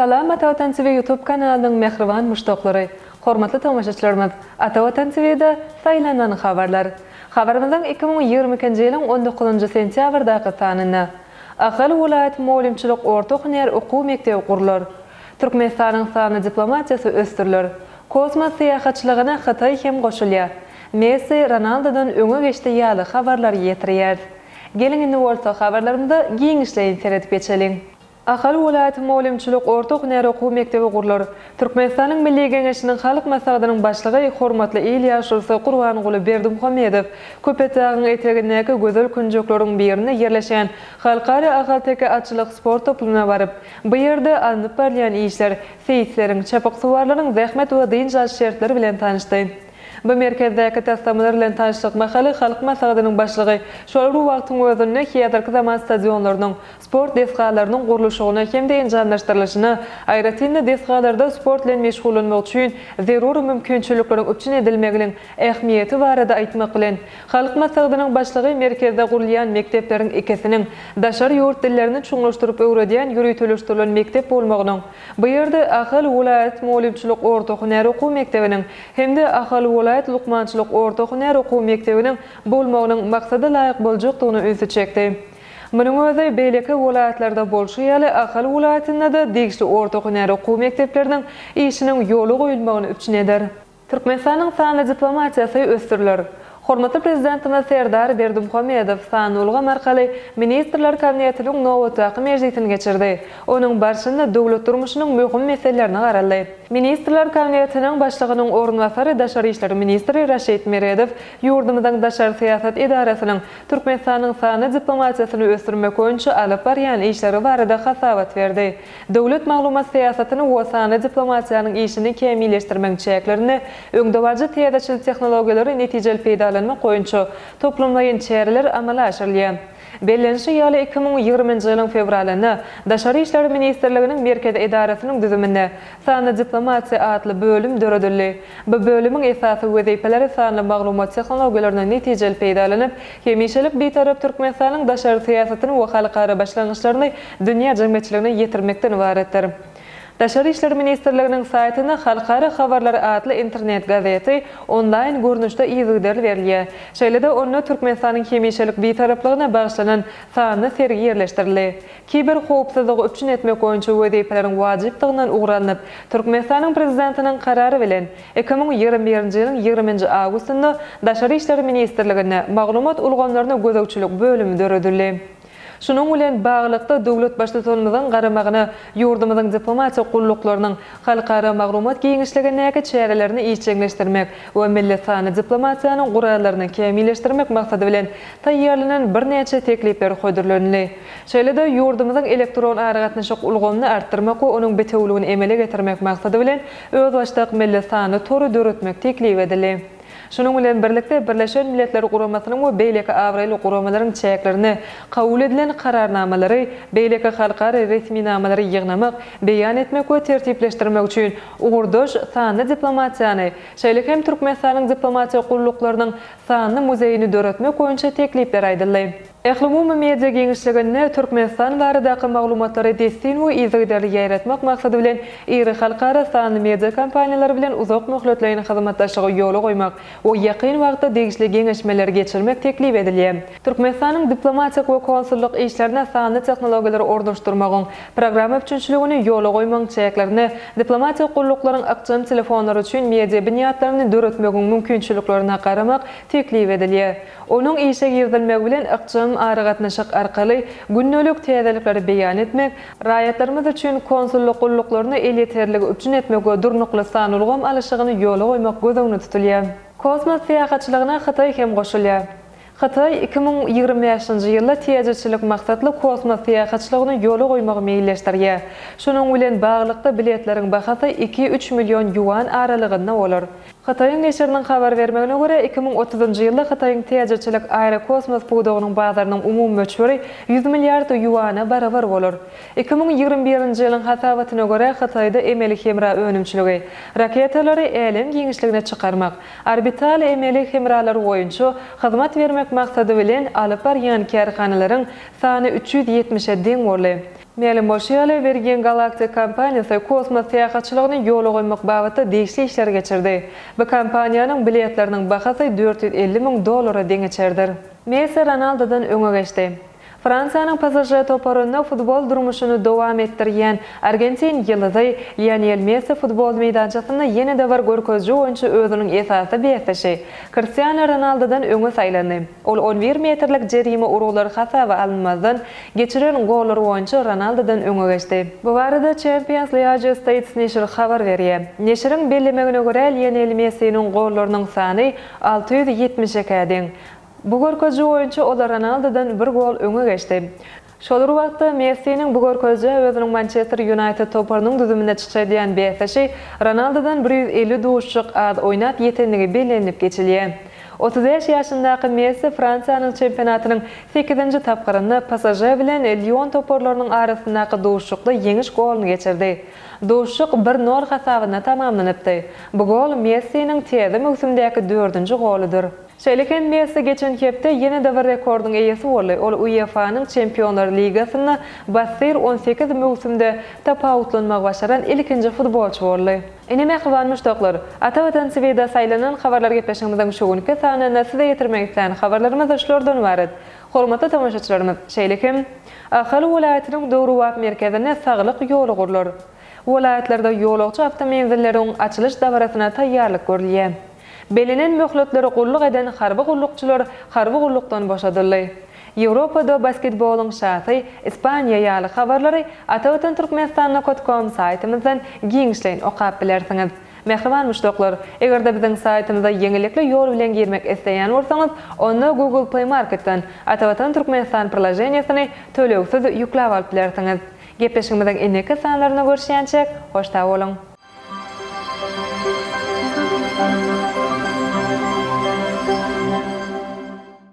Salam Ata Watan TV YouTube kanalynyň mähriban muşdaklary! Hormatly tomaşaçylarymyz, Ata Watan TV-de saýlanan habarlar. Habarymyzyň 2022-nji ýylyň on dokuzynjy sentýabrdaky sanynda, Ahal welaýat mugallymçylyk orta hünär okuw mekdebi gurlar. Türkmenistanyň sanly diplomatiýasy ösdüriler. Kosmos syýahatçylygyna Hytaý hem goşulýar. Messi Ronaldodan öňe geçdi ýaly habarlary ýetirýäris. Geliň indi bolsa habarlarymyza giňişleýin seredip geçeliň. Ahal welaýat mugallymçylyk orta hünär okuw mekdebi gurlar. Türkmenistanyň Milli Geňeşiniň Halk Maslahatynyň Başlygy, hormatly il ýaşulusy Gurbanguly Berdimuhamedow Köpetdagyň etegindäki gözel künjekleriň birinde ýerleşýän Halkara ahalteke atçylyk sport toplumyna baryp, bu ýerde alnyp barylýan işler, seýisleriň, çapyksuwarlaryň zähmet we dynç alyş şertleri bilen tanyşdy. Bu merkezdäki taslamalar bilen tanyşlyk mahaly Halk Maslahatynyň Başlygy şol bir wagtyň özünde häzirki zaman stadionlarynyň, sport desgalarynyň gurluşygyna hem-de enjamlaşdyrylyşyna, aýratyn-da, desgalarda sport bilen meşgullanmak üçin zerur mümkinçilikleriň üpjün edilmeginiň ähmiýeti barada aýtmak bilen, Halk Maslahatynyň Başlygy merkezde gurulýan mekdepleriň ikisiniň daşary ýurt dillerini çuňlaşdyryp öwredýän ýöriteleşdirilen mekdep bolmagynyň, bu ýerde Ahal welaýat mugallymçylyk orta hünär okuw mekdebiniň hem-de Ahal welaýat lukmançylyk orta hünär okuw mekdebiniň bolmagynyň maksada laýyk boljakdygyna ünsi çekdi. Munuň özi beýleki welaýatlarda bolşy ýaly, Ahal welaýatynda-da degişli orta hünär okuw mekdepleriniň işiniň ýola goýulmagyny üpjün eder. Türkmenistanyň sanly diplomatiýasy ösdüriler. Hormatly Prezidentimiz Serdar Berdimuhamedow sanly ulgam arkaly Ministrler Kabinetiniň nobatdaky mejlisini geçirdi. Onuň barşynda döwlet durmuşynyň möhüm meselelerine garaldy. Ministrler Kabinetiniň Başlygynyň orunbasary, daşary işler ministri Raşid Meredow ýurdumyzyň daşary syýasat edarasynyň Türkmenistanyň sanly diplomatiýasyny ösdürmek boýunça alyp barýan işleri barada hasabat berdi. Döwlet maglumat syýasatyny we sanly diplomatiýanyň işini kämilleşdirmegiň çäklerinde öňdebaryjy täzeçil tehnologiýalary netijeli peýdalanmak boýunça toplumlaýyn çäreler amala aşyrylýar. Bellenişi ýaly, 2020-nji ýylyň fewralynda Daşary işler ministrliginiň merkezi edarasynyň düzüminde Sanly diplomatiýa atly bölüm döredildi. Bu bölümiň esasy wezipeleri sanly maglumat tehnologiýalaryndan netijeli peýdalanyp, hemişelik Bitarap Türkmenistanyň daşary syýasatyny we halkara başlangyçlaryny dünýä jemgyýetçiligine ýetirmekden ybaratdyr. Daşary işler ministrliginiň saýtynda Halkara habarlary atly internet gazeti onlaýn görnüşde yzygiderli berilýär. Şeýle-de onda Türkmenistanyň hemişelik Bitaraplygyna bagyşlanan sanly sergi ýerleşdirildi. Kiberhowpsuzlygy üpjün etmek boýunça wezipeleriň wajypdygyndan ugur alnyp, Türkmenistanyň Prezidentiniň Karary bilen, 2021-nji ýylyň ýigriminji awgustynda Daşary işler ministrliginde Maglumat ulgamlaryna gözegçilik bölümi döredildi. Şunuň bilen baglylykda, döwlet Baştutanymyzyň garamagyna ýurdumyzyň diplomatik gulluklarynyň halkara maglumat giňişligindäki çärelerini işjeňleşdirmek we milli sanly diplomatiýanyň gurallaryny kämilleşdirmek maksady bilen taýýarlanan birnäçe teklipler hödürlenildi. Şeýle-de, ýurdumyzyň elektron aragatnaşyk ulgamyny artdyrmak we onuň bitewüligini emele getirmek maksady bilen, özbaşdak milli sanly tory döretmek teklip edildi. Şunuň bilen birlikde, Birleşen Milletler Guramasynyň we beýleki abraýly guramalaryň çäklerinde kabul edilen Kararnamalary, beýleki halkara resminamalary ýygnamak, beýan etmek we tertipleşdirmek üçin ugurdaş sanly diplomatiýany, şeýle hem Türkmenistanyň diplomatiýa gulluklarynyň sanly muzeýini döretmek boýunça teklipler aýdyldy. Ählumumy media giňişliginde Türkmenistan baradaky maglumatlary dessin we yzygiderli ýaýratmak maksady bilen iri halkara sanly media kompaniýalary bilen uzak möhletleýin hyzmatdaşlygy ýola goýmak we ýakyn wagtda degişli geňeşmeleri geçirmek teklip edilýär. Türkmenistanyň diplomatik we konsullyk işlerine sanly tehnologiýalary ornaşdyrmagyň programma üpjünçiligini ýola goýmagyň çäklerinde diplomatik gulluklaryň ykjam telefonlary üçin media binýatlaryny döretmegiň mümkinçiliklerine garamak teklip edilýär. Onuň işe girizilmegi bilen ykjam aragatnaşyk arkaly gündelik täzelikleri beýan etmek, raýatlarymyz üçin konsullyk gulluklaryna elýeterligi üpjün etmek we durnukly sanulgam alyşygyny ýola goýmak göz öňünde tutulýar. Kosmos syýahatçylygyna Hytaý hem goşulýar. Hytaý 2025-nji ýylda täjirçilik maksatly kosmos syýahatçylygyny ýola goýmagy meýilleşdirýär. Şunuň bilen baglylykda biletleriň bahasy iki-üç million ýuan aralygynda bolar. Hytaýyň neşiriniň habar bermegine görä, 2030-njy ýylda Hytaýyň täjirçilik aerokosmos pudagynyň bazarynyň umumy möçberi 100 milliard ýuana barabar bolar. 2021-nji ýylyň hasabatyna görä, Hytaýda emeli hemra önümçiligi, raketalary älem giňişligine çykarmak, orbital emeli hemralar boýunça hyzmat bermek maksady bilen alyp barýan kärhanalaryň sany 370-e deň boldy. Mälim bolşy ýaly, Virgin Galactic kompaniýasy kosmos syýahatçylygyny ýola goýmak babatda degişli işleri geçirdi. Bu kompaniýanyň biletleriniň bahasy 450 müň dollara deňeçerdir. Messi Ronaldodan öňe geçdi. Fransiýanyň PSŽ toparynda futbol durmuşyny dowam etdirýän argentin ýyldyzy Lionel Messi futbol meýdançasynda ýene-de bir görkeziji boýunça özüniň esasy bäsdeşi Kristiano Ronaldodan öňe saýlandy. Ol on bir metrlik jerime urgulary hasaba alynmazdan, geçiren gollary boýunça Ronaldodan öňe geçdi. Bu barada Champions League States neşiri habar berýär. Neşiriň bellemegine görä, Lionel Messiniň gollarynyň sany 672-ä deň. Bu görkeziji boýunça ol Ronaldodan bir gol öňe geçdi. Şol bir wagtda, Messiniň bu görkezijä özüniň Mançester Ýunaýted toparynyň düzüminde çykyş edýän bäsdeşi Ronaldodan 150 duşuşyk az oýnap ýetendigi bellenilip geçilýär. 35 ýaşyndaky Messi Fransiýanyň çempionatynyň sekizinji tapgyrynda PSŽ bilen Lion toparlarynyň arasyndaky duşuşykda ýeňiş goluny geçirdi. Duşuşyk bir nol hasabynda tamamlanypdy. Bu gol Messiniň täze möwsümdäki dördünji goludyr. Şeýle hem Messi geçen hepde ýene-de bir rekordyň eýesi boldy, ol UEFA-nyň Çempionlar ligasynda bassyr 18 möwsümde tapawutlanmagy başaran ilkinji futbolçy boldy. Ine mähriban muşdaklar, Ata Watan TVda saýlanan habarlar gepleşigimiziň şu günki sanynda size ýetirmek islän habarlarymyz şulardan ybarat. Hormatly tomaşaçylarymyz, şeýle hem Ahal welaýatynyň döwrebap merkezinde Saglyk ýoly gurlar. Welaýatlarda ýolagçy awtomenzilleriň açylyş dabarasyna taýýarlyk görülýär. Bellenen möhletlere gulluk eden harby gullukçylar harby gullukdan boşadyldy. Ýewropada basketbolyň şasy Ispaniýa ýaly habarlary Atavatan Türkmenistan nokat kom saýtymyzdan giňişleýin okap bilersiňiz. Mähriban muşdaklar, eger-de biziň saýtymyza ýeňillikli ýol bilen girmek isleýän bolsaňyz, onda Google Play Marketden Atavatan Türkmenistan priloženiýesini tölegsiz ýükläp alyp bilersiňiz. Gepleşigimiziň indiki sanlarynda görüşýänçäk, hoş sag boluň!